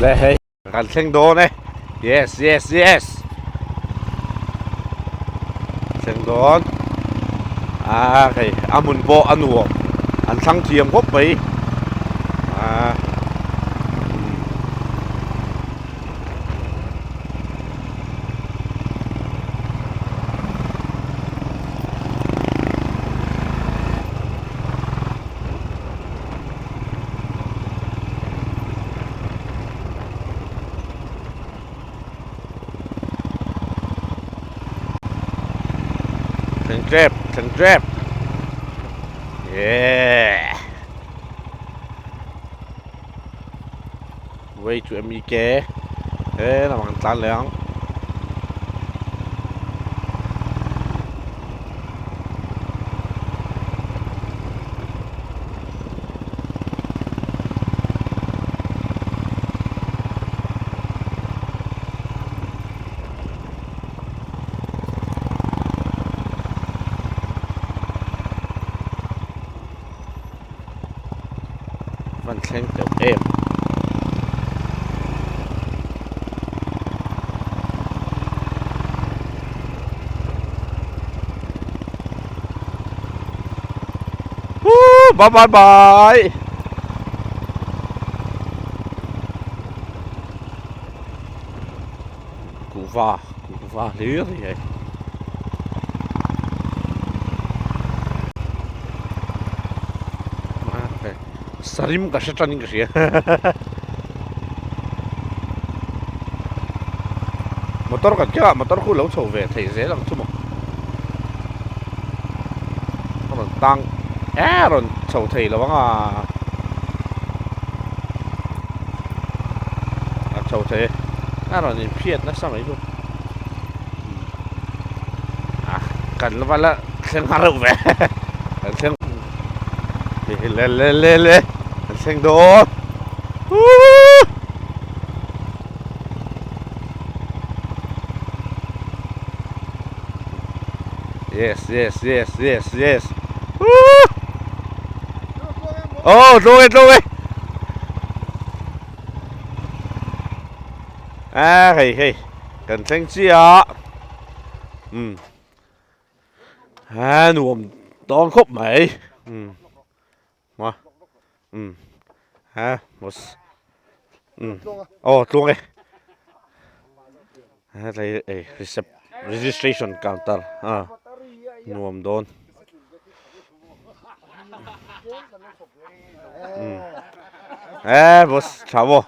Le hei kan thleng dawn e yes yes yes thleng dawn a hei a hmun pawh a nuam an thlang thiam khawp mai a Thleng tep thleng tep yeah way to MEK he lamah kan tlan leh ang. Van thleng teuh em. Bye bye bye. Kuhva kuhva hlir a ni hei. Sarim ka hre tan in ka hria motor kan keuh a motor khu lo chho ve thei zel ang chu maw a rawn tang e a rawn chho thei lo ang a a chho thei e a rawn inphiat nasa mai chu a kan la vala thleng har reuh ve kan thleng. Le le le le an thleng dawn Yes yes yes yes yes Oh tluang e tluang e A hei hei kan thleng chiah um A nuam dawn khawp mai umm ma umm a bus umm aw tluang e hetlai ei recep registration counter a nuam dawn umm e bus tha maw.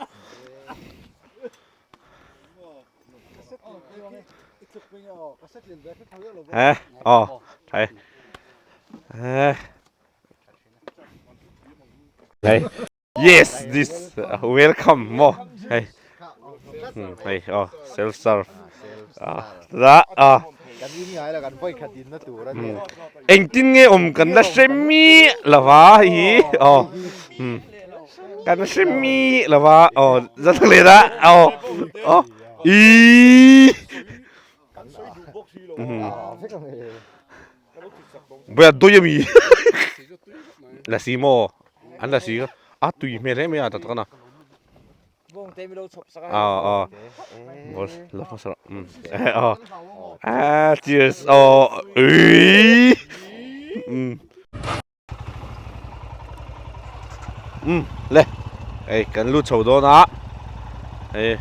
He aw thei he hei yes this welcome maw hei hei aw self serve a a engtin nge awm kan la hre miah lova hei hi aw. Kan hre mi lova aw zan leh a aw aw ii Bia dui ami lasi maw an lasi a tui hmel em em a tak a aw aw aw cheers aw ii Um le hei kan lut chho dawn a hei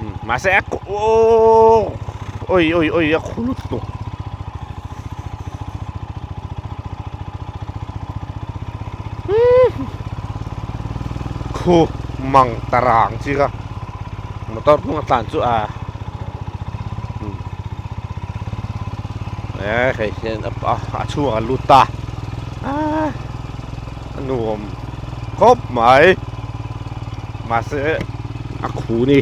um mahse a aww oi oi oi a khu lutuk Khu mang ta rang chi kha motor hnung a tlan chu a e hei hian a chhungah a lut ta a nuam khawp mai mahse a khu ni.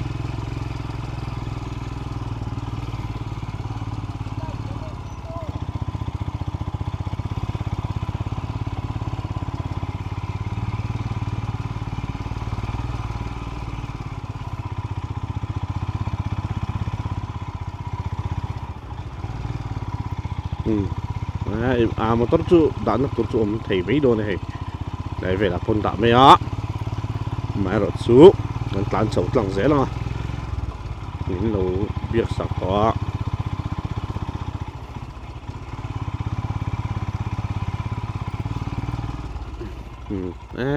A motor chu dahna tur chu awm thei mai dawn a hei tlai velah pawn dah mai a amaherawh chu kan tlan chho tlang zel ang a min lo biak sak tawh a.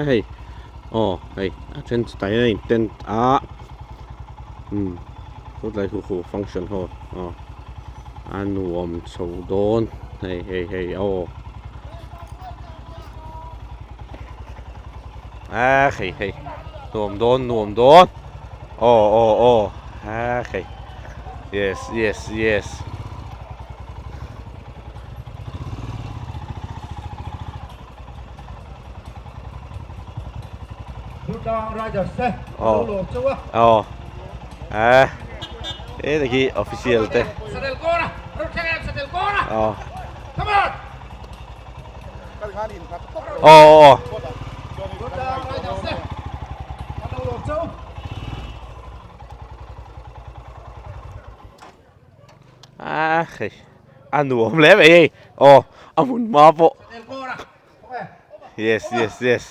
Hei aw hei a then chu tah hian a in tent a umm chutlai khu khu function hall aw a nuam chho dawn hei hei hei aw a hei hei nuam dawn nuam dawn aw aw aw a hei yes yes yes. Aw aw eh he te khi official te aw aw aw a hei a nuam hle mai hei aw a hmun hma pawh yes yes yes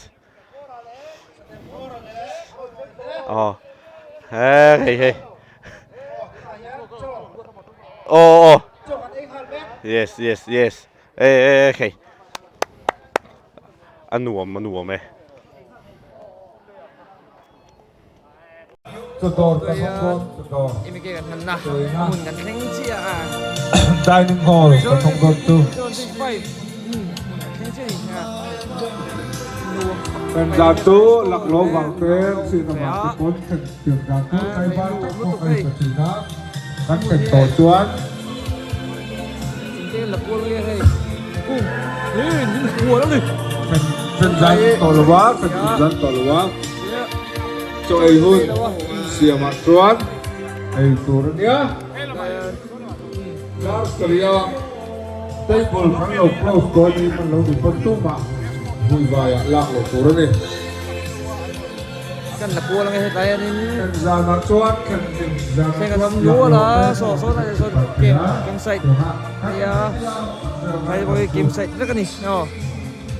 aw hei hei aw aw yes yes yes e hei a nuam a nuam e. Dining hall kan hawng dawn chu. Kan zan chu laklawh vang te sin avang te pawn thlen tir dan chu tlaivar tak pawh kan inhre thin a, kan thlen tawh chuan. Thlen zan tawh lo a, thlen tum zan tawh lo a. Chaw ei hun siamah chuan ei tur a nia. Dar sarih a table kan lo close dawn hi hman lo ni pawn tumah vui vaiah lak loh tur a ni. Kan la kual ange hetlai hianin Kan zanah chuan kan hlim zanah chuan lak loh te kan ti palh thei a, tunah kan tlai pawh hi game site vek a ni aw.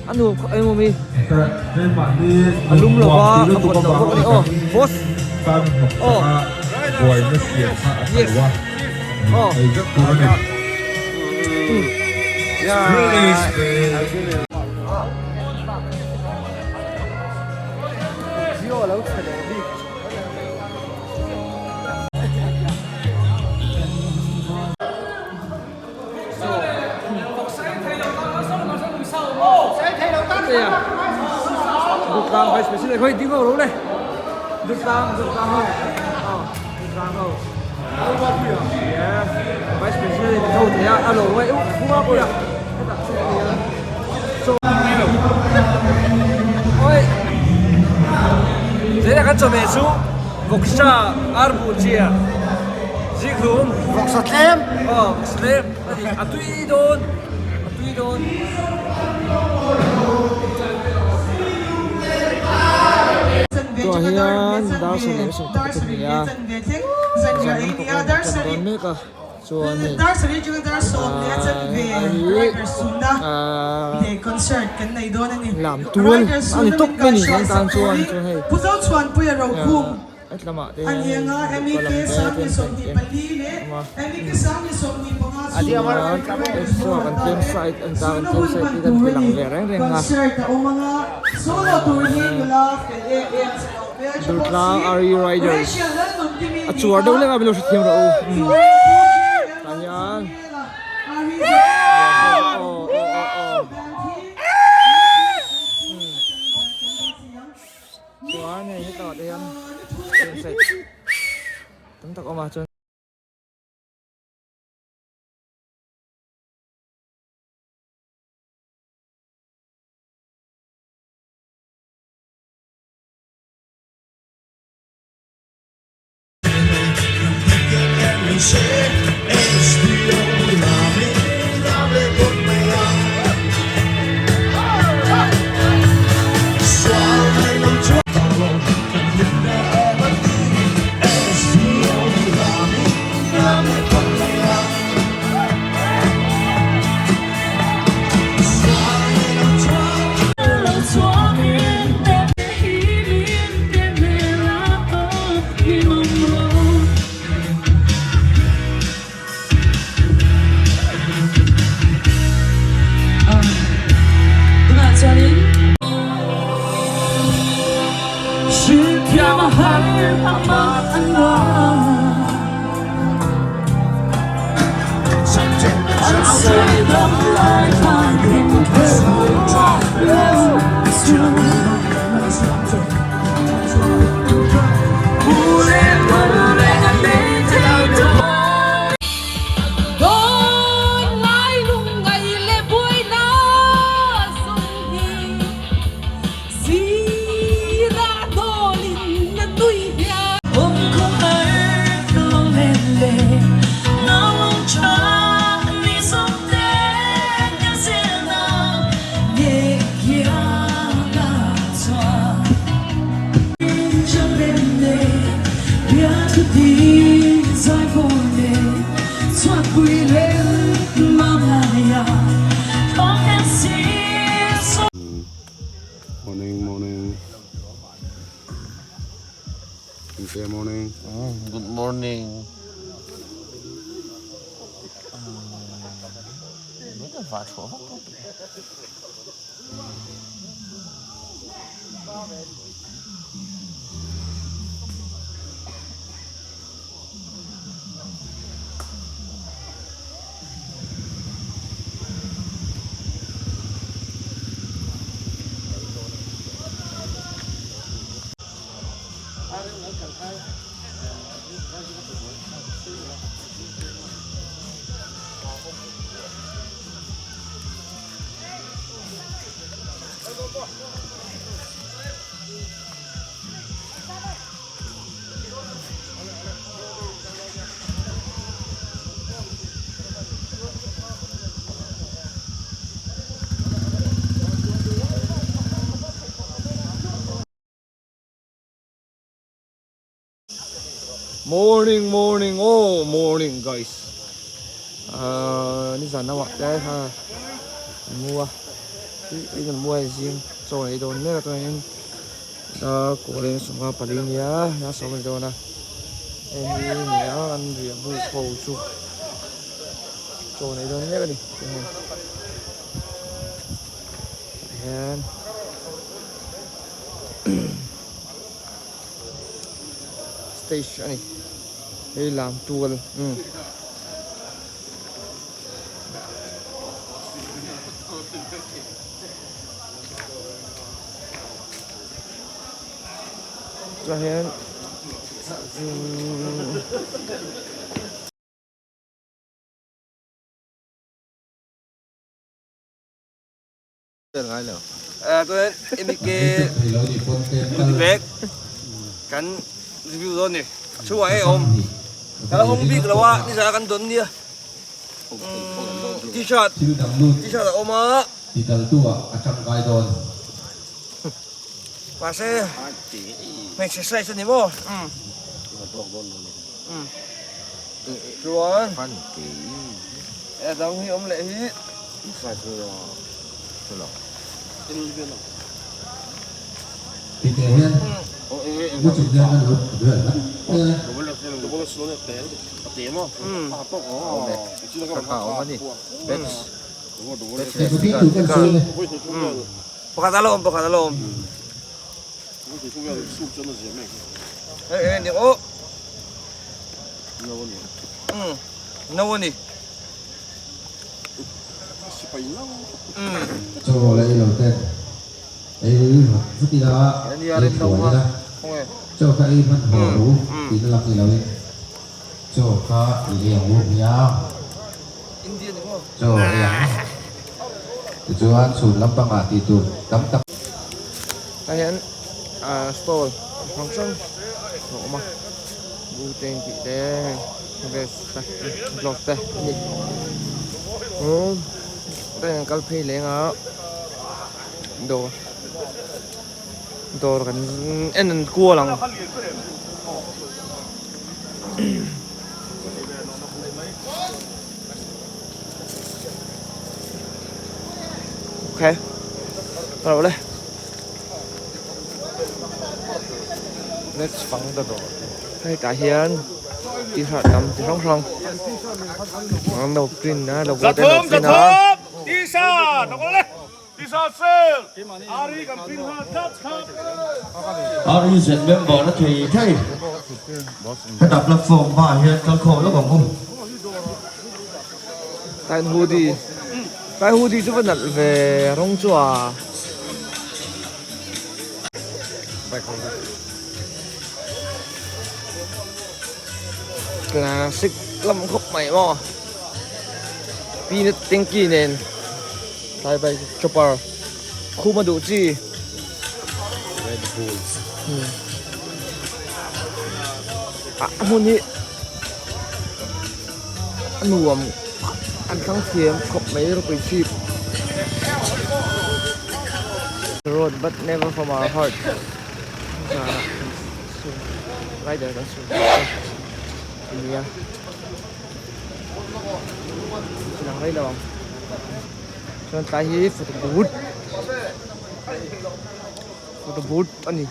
A nuam khawp em awm i. A lum lo va a vawt loh bawk a ni aw boss aw yes aw Dutlang vice president khoi ding ho lo le Dutlang Dutlang ho Dutlang ho vice president ho thei a a lo ngai u hua pui a hetah chu ania so oi zela kan chawhmeh chu vawksa arbu chia zikhlum vawksa tlem aw vawksa tlem a ni a tui dawn a tui dawn. Tunah hian dar 11:30 a ni a zan lam program a tan dawn mek a chuan hei aaa lam tual a ni tawp mai a ni kan tan chuan chuan hei Hetlamah te hian hei luhka lam te campsite te a awm a chuan hei kan campsite an ta kan campsite hi kan ti lang ve reng reng a Durtlang Ari Riders a chuar deuh lek a min lo hrethiam rawh u tah hian aw aw aw aw. Chuan hei hetah te hian campsite tam tak a awm a chuan. Morning morning Good morning Good morning Morning morning oh morning guys ahh nizan lamah te kha an mu a tui kan mu a zing chaw an ei dawn mek a chuanin a kawleng sawmnga pali nia a sawm a ni dawn a hei hi ni a an riah buk ho chu chaw an ei dawn mek a ni hian stage a ni hei lam tual umm. Chuan hian umm Chuan MK bag kan review dawn ni a chhungah hei a awm ka la hawng bik lo a nizan kan dawn nia t-shirt t-shirt a awm a mahse hmeichhe size a ni maw chuan a dang hi awm leh hi. Pakhat a la awm pakhat a la awm hei eng eng aw no a ni. Chaw la ei lo ten ei vat vut ila ei thuai ila chaw kha ei hman haw lo tihna lam ni loin chaw kha i ei ang u hmiang chaw ei ang tichuan chhun lampangah tih tur tam tak. Tah hian stall hrang hrang a awm a bute tih te vest te glove te a ni umm train an kal phei leng a dawr dawr kan en an kual ang. Ok bắt đây Let's fang the door. Hei tah hian t-shirt tam chi hrang hrang an lo print a logo te an lo print a. REZ member a thei thei heta platform hmaah hian kal khawm lawk ang u. Tain hoodie. Tlai hoodie chu va nalh ve rawng chu a. Classic lam khawp mai maw. Peanut tanky nen tlai bike chopper khum a duh chi. Red Bulls. A hmun hi a nuam an thlang thiam khawp mai ropui chhip. Road but never from our heart. Rider kan sur ania. Lang rei lo ang. Chuan tlai hi photo booth. Photo booth ani.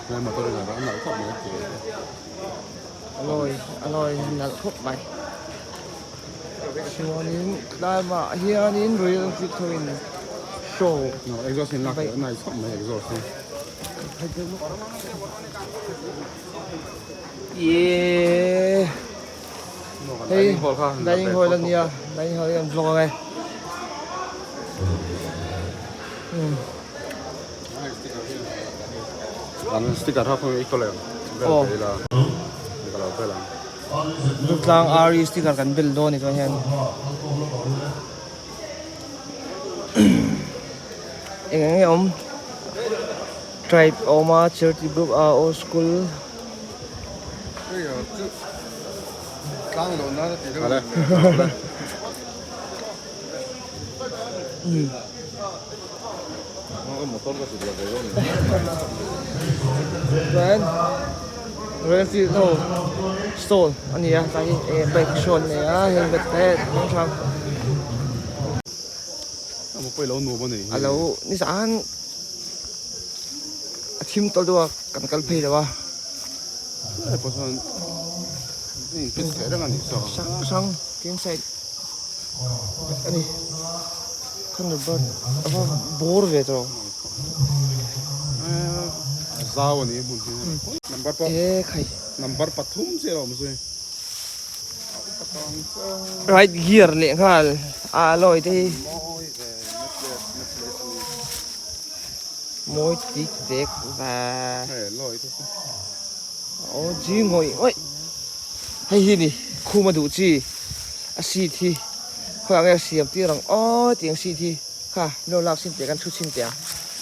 Alawi alawi nalh khawp mai. Chuanin tlaiah hianin Royal Enfield ho in show Exhaust in lak nice khawp mai exhaust hi. Yeee hei dining hall ania dining hall hi an vlog ang e. An sticker ha khaw i kaw lem bel thei la ka lo bel ang. Durtlang RE sticker kan bel dawn ni chuan hian eng eng nge awm tribe a awm a charity group a old school Chuan Royal Enfield ho stall a ni a tlai hi eng bike show an nei a helmet te hrang hrang a lo ni zan a thim tawlh deuh a kan kal phei lo a hrang hrang inside a ni. Thunderbird a va bawr ve tawh. A zau a ni hmun hi. Number pa E khai. Number pathum chiah a awm zui. Right gear leh nghal a alloy te hi. Mawi tik tek va. Hei alloy te chu. Aw ji ngawih ngawih. Hei hi ni khum a duh chi a seat hi. Khawiah nge siam tir ang aw tiang seat hi kha no lak chin teh kan thu chhin teh ang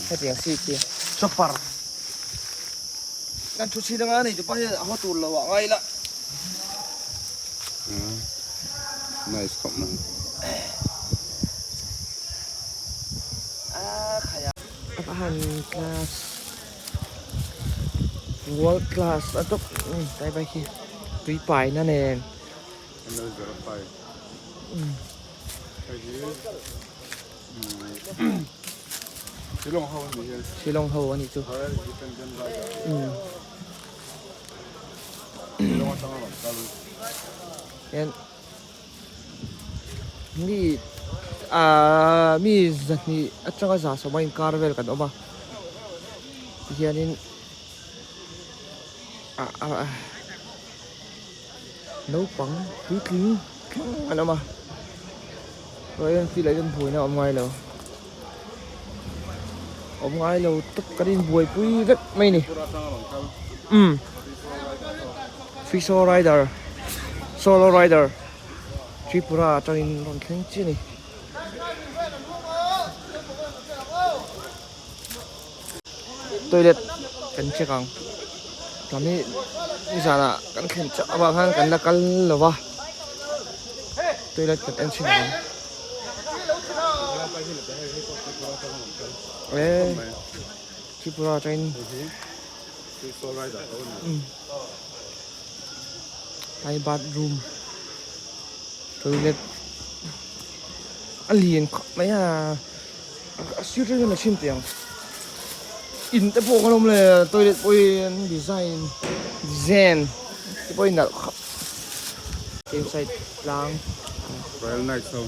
hetiang seat hi chopper kan thu chhin anga nei tu pa hian a haw tur lo ah ngai ila. Nice khawp mai. A khaia. A va han class world class a tawp tlai bike hi tui paina nen. Shillong ho a nih chu. Hian mi ahh mi zahnih atanga za sawma inkar vel kan awm a tihianin ah ah. Naupang puitling thleng an awm a Royal Enfield ah hian buaina a awm ngai lo awm ngai lo tawp kan inbuaipui vek mai a ni umm Fiso rider solo rider Tripura atangin rawn thleng chiah a ni. Toilet kan check ang tlai hi nizanah kan thlen chiah avang khan kan la kal lo va toilet kan en thin ang e Tripura atangin tlai bathroom toilet a lian khawp mai a. A sir te hian a chhin teh ang in te pawh kan awm le toilet pawh hi an design design te pawh hi nalh khawp inside tlang Royal Knights ho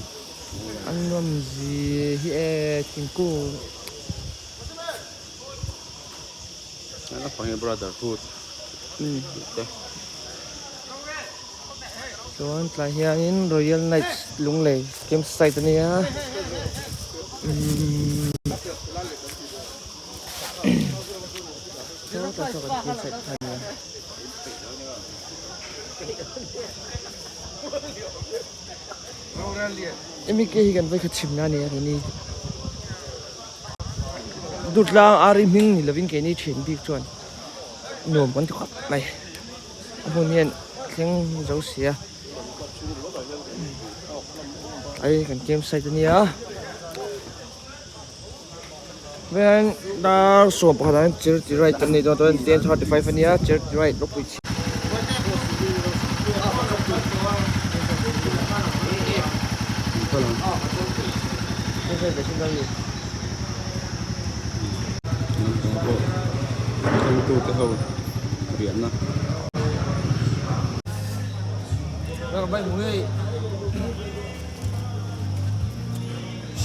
an rawn zi hi e thingkung an a pang hi brotherhood te Chuan tlai hianin Royal Knights Lunglei campsite a nia. Sawtah saw kan campsite kha ania. Emi ke hi kan vawikhat chhimna a ni a keini Dutlang ari hming ni lovin keini thian bik chuan nuam kan ti khawp mai a hmun hian thleng zo si a ai kan campsite a nia veng dar 11 ah hian charity ride kan nei dawn a chuan 10:35 a nia charity ride ropui chhi.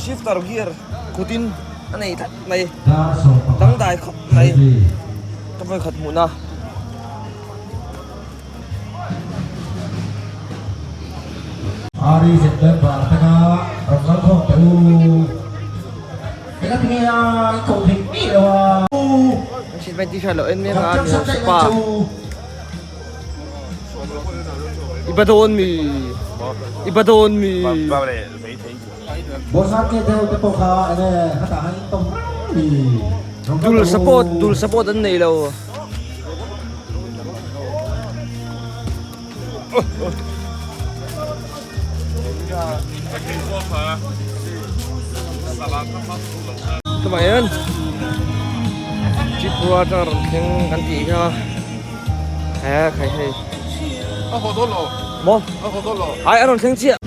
Shifter gear kutin a nei tlat mai dangdai khawp mai ka vawikhat hmuhna. Ari September atanga rawn kal khawm teh u. Eng ati nge a i koh theih miah lo a. An hrilh mai tih hriat loh en mek a mi hausa pa. I ba dawn mi i ba dawn mi. Bawrhsat ke deuh te pawh kha enge khatah khan in tawm reng mi. Rawn kal Dul teh u. support dul support an nei lo. Tumah hian Tripura atanga rawn thleng kan tih kha he khai hei maw ai a rawn thleng chiah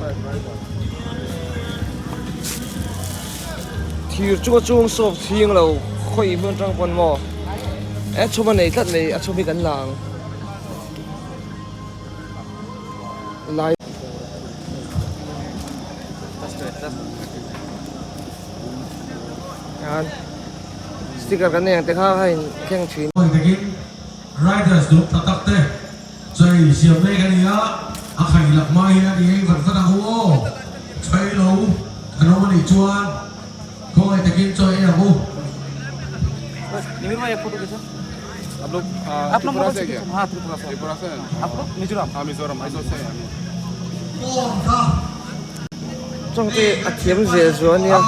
thir chunga chung sawp chhing lo khawi hmun atang pawn maw e chhum a nei tlat mai a chhum hi kan la ang. Lai An sticker kan nei ang te kha kha in thleng thin. Pawi takin Riders duh ta tak te chei siam mek a ni a, a khaih lak hma hian i ei vat vat ang u aw. Chei lo kan awm a nih chuan khawngaih takin chaw ei ang u. Chawngte a thiam zel zual a nia.